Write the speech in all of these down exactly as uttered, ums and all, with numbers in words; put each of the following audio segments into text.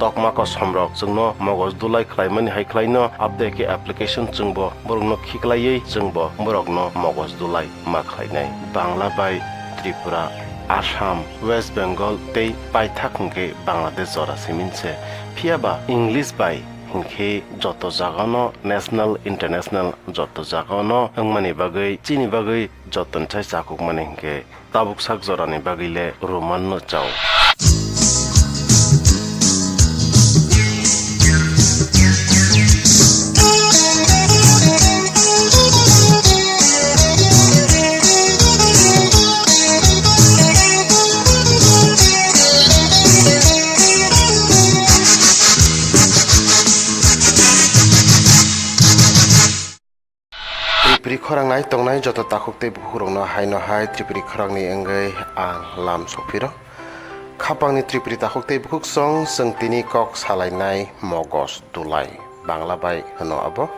Tokma kosom rok chwngno mogos dulai khlaimani hai khlaino, abdai khe application chwngbo borokno khiklaiwi chwngbo borokno mogos dulai ma khlainai. Bangla bai Tripura, Assam, West Bengal tei paithak hwnkhe Bangladesh jora simin se. Phiya ba English bai hinkhe joto jagano national, international joto jagano wngmani bagwi, chini bagwi joton sai chakukmani hinkhe tabuk sak jorani bagwi le Roman no chao. Tripuri khorang nai tongnai joto takhuk tei bukhukrokno haino hai Tripuri khorangni wngwi ang lam sokphiro. Khapangni Tripuri takhuk tei bukhuksong chwng tini kok salainai mogos dulai. Bangla bai hwno abo.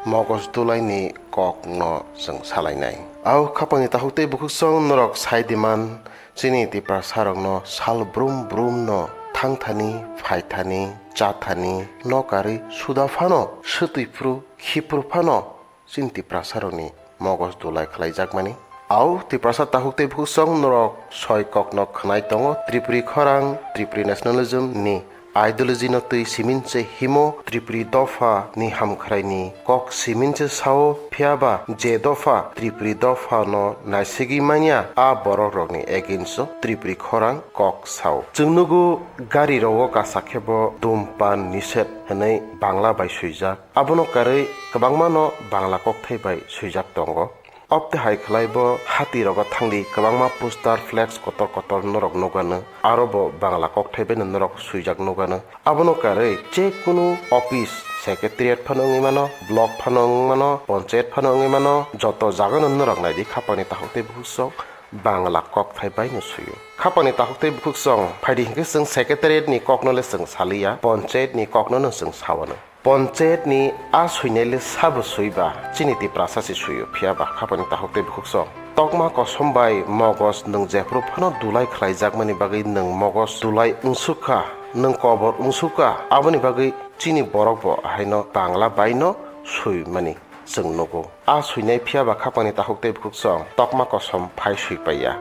Mogos dulaini kokno chwng salainai. Au khapangni takhuk tei bukhuksong norok sai diman chini Tiprasarokno sal brum brumno thangthani, phaithani, chathani, nokarwi suda phano, swtwi phru, khiphru phano chini Tiprasarokni mogos dulai khlaijakmani. Au Tiprasa takhuk tei bukhuksong norok soi kokno khwnai tongo, Tripuri khorang, Tripuri nationalism ni ideology no twi simin se himo, Tripuri dopha ni hamkhrai ni kok simin se sao, phiya ba je dopha Tripuri dopha no naisigwi manya, a borok rok ni against o Tripuri khorang kok sao. Chwng nugo gari rogo kasa khe bo dhumpan nished hwnwi Bangla bai swijak. Abono karwi kwbangma no Bangla kokthai bai swijak tongo. Obte hai khlai bo hati rogo thangdi kwbangma poster, flex kotor kotor norok nugano, aro bo Bangla kokthai bai no norok swijak nugano. Abono karwi je kunu office, secretariat phano wngwi mano, block phano wngwi mano, ponchayat phano wngwi mano, joto jagano norok naidi khapangni takhuk tei bukhuksong Bangla kokthai bai no suio. Khapangni takhuk tei bukhuksong phaidi hinkhe chwng secretariat ni kokno le chwng saliya, ponchayat ni kokno no chwng sawano. Ponchayat ni a swinai le sabo swiba chini Tiprasa se suio, phiya ba khapangni takhuk tei bukhuksong. Tokma kosom bai mogos nwng jephru phano dulai khlaijakmani bagwi nwng mogos dulai wngsukha, nwng kobor wngsukha, aboni bagwi chini borok bo haino Bangla bai no swimani chwng nugo. A swinai phiya ba khapangni takhuk tei bukhuksong tokma kosom phai swipaiya,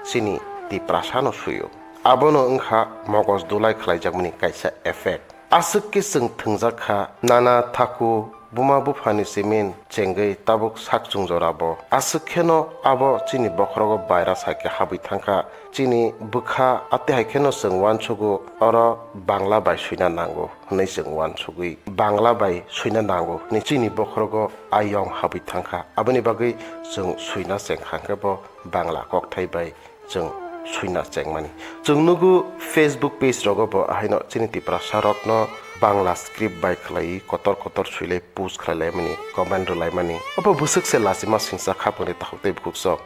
chini Tiprasa no suio. Abono wngkha mogos dulai khlaijakmani kaisa effect. Aswk khe chwng thwngjak kha, nana thaku, buma buphani simin chengwi tabuk sak chwng jorabo. Aswk kheno abo chini bokhorogo virus hai khe habwi thangkha. Chini bwkha atwi hai kheno chwng uansugo, oro Bangla bai swina nango hwnwi chwng uansugwi, Bangla bai swina nango hwnwi chini bokhorogo ayong habwi thangkha. Aboni bagwi chwng swina chengkha hwnkhe bo Bangla kokthai bai chwng swina chengmani. Chwng nugo Facebook page rogo bo ahaino chini Tiprasa rokno Bangla script bai khlaiwi kotor kotor swilai post khlai laimani, comment rwlaimani. Obo bwswk se lachima singcha khapangni takhuk tei bukhuksong.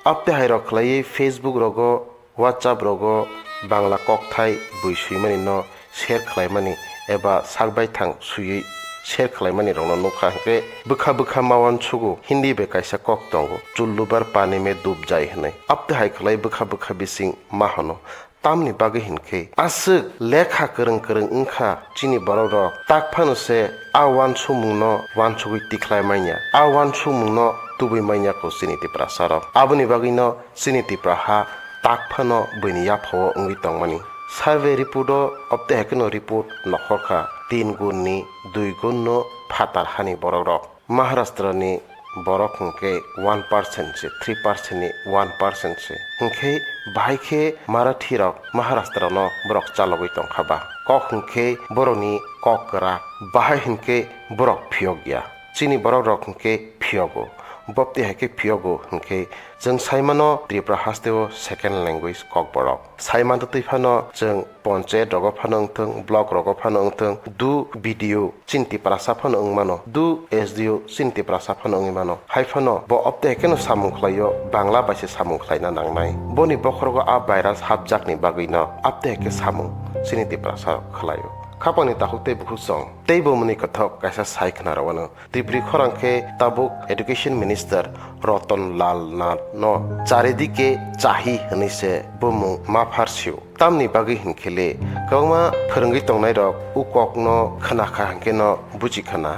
Abte hai rok khlaiwi Facebook rogo, WhatsApp rogo Bangla kokthai bui swimani no share khlaimani eba sak baithang swiwi share khlaimani rokno nukha hwnkhe bwkha bwkha ma uansugo, Hindi bai kaisa kok tongo, "Chullubar pani mein dub jai" hwnwi. Abte hai khlai bwkha bwkha bising ma hwno. Tamni bagwi hinkhe aswk lekha kwrwng kwrwng wngkha chini borok rok, tak phano se a uansukmung no uansugwi tikhlai manya, a uansukmung no tubui manya kho chini Tiprasa rok. Aboni bagwi no chini Tipra ha tak phano buini yaphao wngwi tongmani. Survey report o obte hai kheno report nokhorkha, tin gun ni dui gun no phatar hani borok rok. Maharashtra ni borok hwnkhe one percent se, three percent ni one percent se. Hwnkhe bahai khe Marathi rok Maharashtra no borok chalogwi tongkha ba. Kok hwnkhe borok ni kok kwrak, bahai hwnkhe borok phiyok ya. Chini borok rok hwnkhe phiyogo. Bopti hai khe phiyogo hwnkhe chwng saimano Tripura haste o second language Kokborok. Saimantwi phano chwng ponchayat rogo phano wngthwng, block rogo phano wngthwng, du B D O chini Tiprasa phano wngmano, du S D O chini Tiprasa phano wngwi mano. Hai phano bo obte hai kheno samung khlaio, Bangla bai se samung khlaina nangnai. Boni bokhorogo a virus hapjakni bagwino abte hai khe samung chini Tiprasa khlaio. Khapangni takhuk tei bukhuksong teibo mwnwi kwthok kaisa sai khna rwano. Tripuri khorang khe tabuk Education Minister Roton Lal Nath no charidike chahi hwnwi se bumung ma phar sio. Tamni bagwi hinkhe le kwbangma phwrwngwi tongnai rok o kok no khna kha hinkhe no buji khna.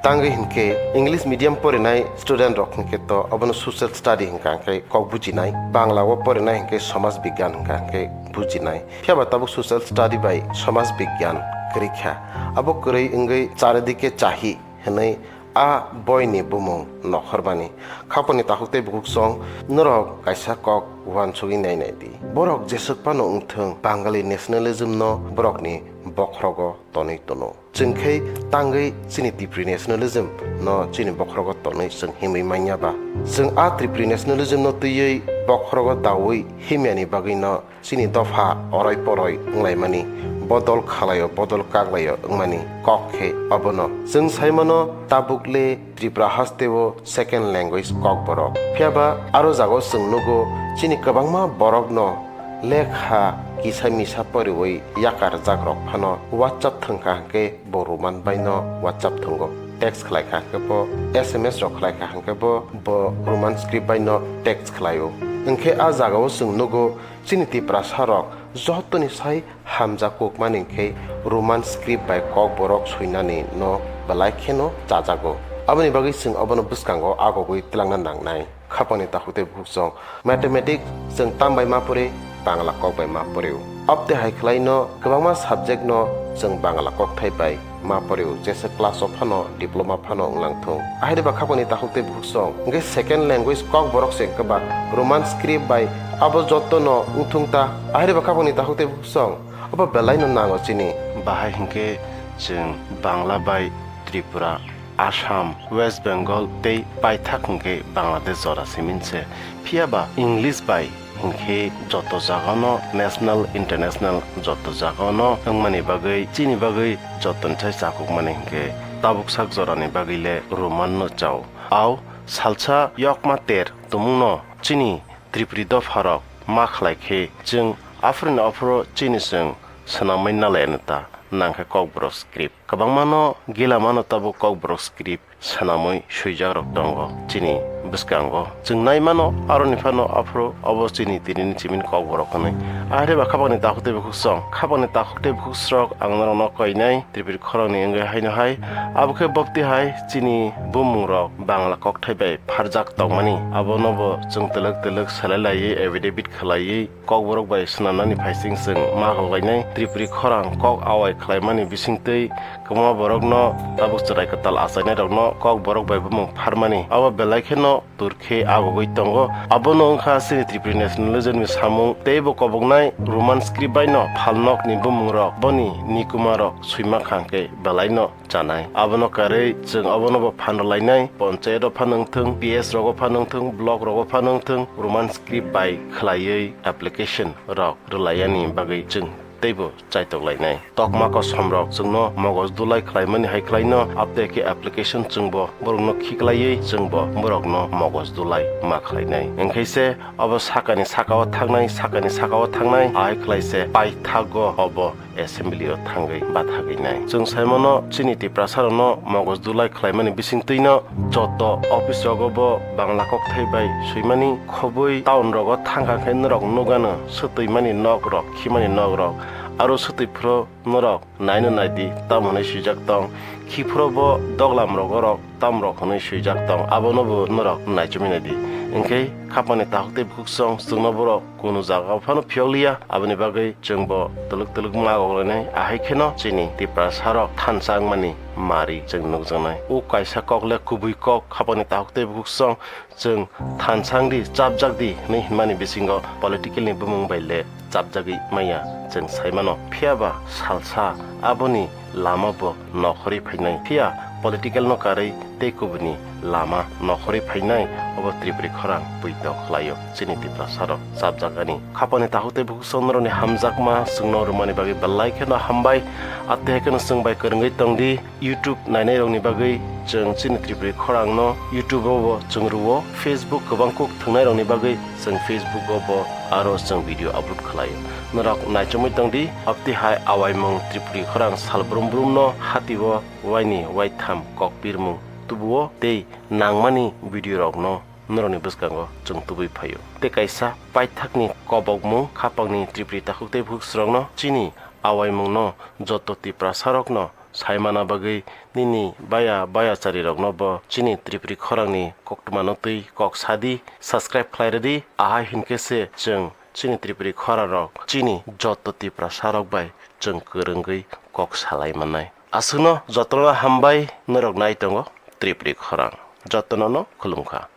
Tangwi hinkhe English medium porinai student rok hinkhe to obono social study hinkha hinkhe kok bujinai, Bangla o porinai hinkhe somaj bigyan hinkha hinkhe bujinai. Phiya ba tabuk social study bai somaj bigyan kwrwi kha. Abo kwrwi wngwi charidike chahi hwnwi a boini bumung nokhormani. Khapangni takhuk tei bukhuksong norok kaisa kok uansugwi nainai di. Borok jeswk phano wngthwng, Bangali nationalism no borokni bokhorogo tonwi tono. Chwng khe tangwi chini Tipri nationalism no chini bokhorogo tonwi chwng himwi manya ba? Chwng a Tripuri nationalism no twiwi bokhorogo daui himyani bagwi no chini dopha oroi poroi wnglaimani, bodol khalaio bodol kaklaio wngmani kok khe obono. Chwng saimano tabuk le Tripura hasteo second language Kokborok. Phiya ba aro jagao chwng nugo chini kwbangma borokno lekha kisa misa poriwi yakar jakrok phano WhatsApp thwngkha hwnkhe bo Roman bai no WhatsApp thwngo. Text khlai kha hwnkhe bo S M S rok khlai kha hwnkhe bo, bo Roman script bai no text khlaio. Hwnkhe a jagao chwng nugo chini Tiprasa rok jotoni sai hamjak kukmani hwnkhe Roman script bai Kokborok swinani no belai kheno chajago. Aboni bagwi chwng obono bwskango agogwi twlangna nangnai. Khapangni takhuk tei bukhuksong. Mathematics chwng tam bai ma pore, Bangla kok bai ma poreo. Abte hai khlai no kwbangma subject no chwng Bangla kokthai bai ma poreo, jesa class o phano, diploma phano wnglang thung. Ahai ba khapangni takhuk tei bukhuksong. Hwnkhe second language Kokborok se wngkha ba Roman script bai abo joto no wngthung ta. Ahai ba khapangni takhuk tei bukhuksong. Abo belai no nango chini. Bahai hwnkhe chwng Bangla bai Tripura, Assam, West Bengal tei paithak hwnkhe Bangladesh jora simin se. Phiya ba English bai hwnkhe joto jagano national, international joto jagano wngmani bagwi chini bagwi jotoni sai chakukmani hwnkhe tabuk sak jorani bagwi le Roman no chao. Au salsa yokma ter tumungno chini Tripuri dopharok ma khlai khe chwng aphuru ni aphuru chini chwng swnamwi nalai anw ta nang khe Kokborok script. Kwbangmano gila mano tabuk Kokborok script swnamwi swijakrok tongo chini bwskango. Chwng nai mano aroni phano aphuru obo chini tinini chimini Kokborok hwnwi. Ahai ba khapangni takhuk tei bukhuksong, khapangni takhuk tei bukhuksrok ang norokno koinai Tripuri khorangni wngwi haino hai. Abo khe bopti hai chini bumungrok Bangla kokthai bai pharjak tongmani. Abono bo chwng twlwk twlwk selai laiwi affidavit khlaiwi Kokborok bai swnamnani phaising chwng ma hok lainai. Tripuri khorang kok awai khlaimani bisingtwi kwbangma borokno tabuk chwrai kwtal achainairokno Kokborok bai bumung pharmani. Abo belai kheno tur khe agogwi tongo. Abono wngkha chini Tripuri nationalism ni samung teibo koboknai Roman script bai no phalnok ni bumungrok boni nikumarok swima khang khe belai no chanai. Abono karwi chwng abono bo phan rwlainai, ponchayat o phan wngthwng, P S rogo phan wngthwng, block rogo phan wngthwng, Roman script bai khwlaiwi application rok rwlaiyani bagwi chwng teibo chaitok lainai. Tokma kosom rok chwngno mogos dulai khlaimani hai khlaino, abteke application chwngbo borokno khiklaiwi chwngbo borokno mogos dulai ma khlainai. Hwnkhe se obo sakani sakao thangnai, sakani sakao thangnai, ahai khlai se paithago obo assembly o thangwi bathagwi nai. Chwng saimano chini Tiprasa rokno mogos dulai khlaimani bisingtwino joto office rogo bo Bangla kokthai bai swimani khobwi town rogo thangkha khe norok nukgano swtwimani nok rok, khimani nok rok, aro swtwi phuru norok naino naidi tam hwnwi swijak tong, khiphuru bo doglam rogo rok tam rok hwnwi swijak tong, abono bo norok naichomwi naidi. Hwnkhe khapangni takhuk tei bukhuksong chwngno borok kunu jaga o phano phiyokliya, aboni bagwi chwngbo twlwk twlwk ma goglainai, ahai kheno chini Tiprasa rok thansa wngmani mari chwng nukjaknai. O kaisa kok le kubui kok, khapangni takhuk tei bukhuksong chwng thansa wngdi, chapjak di hwnwi hinmani bisingo political ni bumung bai le chapjagwi maya chwng saimano. Phiya ba salsa aboni lama bo nokhorwi phainai. Phiya political no karwi tei kubuni lama nokhorwi phainai, obo Tripuri khorang poito khlaio chini Tiprasarok chapjakani. Khapangni takhuk tei bukhuk songnorokni hamjakma chwngno rwmani bagwi belai kheno hambai. Atwi hai kheno chwng bai kwrwngwi tongdi. YouTube nainairokni bagwi chwng chini Tripuri khorangno YouTube-o bo chwng rwo, Facebook kwbang kuk thwngnairokni bagwi chwng Facebook-o bo aro chwng video upload khlaio. Norok naichomwi tongdi, apti hai awaimung Tripuri khorang sal brum brumno hati-o waini waitham kokpirmung tubuo tei nangmani video-rokno norokni bwskango chwng tubui phaio. Tei kaisa paithakni kobokmung khapangni Tripuri takhuk tei bukhuk srokno chini awaimungno joto Tiprasarokno saimana bagwi nini baya bayacharirokno bo chini Tripuri khorangni koktwmano twi kok sadi, subscribe khlai rwdi, ahai hinkhe se chwng chini Tripuri khorarok chini joto Tiprasarok bai chwng kwrwngwi kok salai mannai. Aswkno jotono hambai, norok nai tongo Tripuri khorang. Jotono no khulumkha.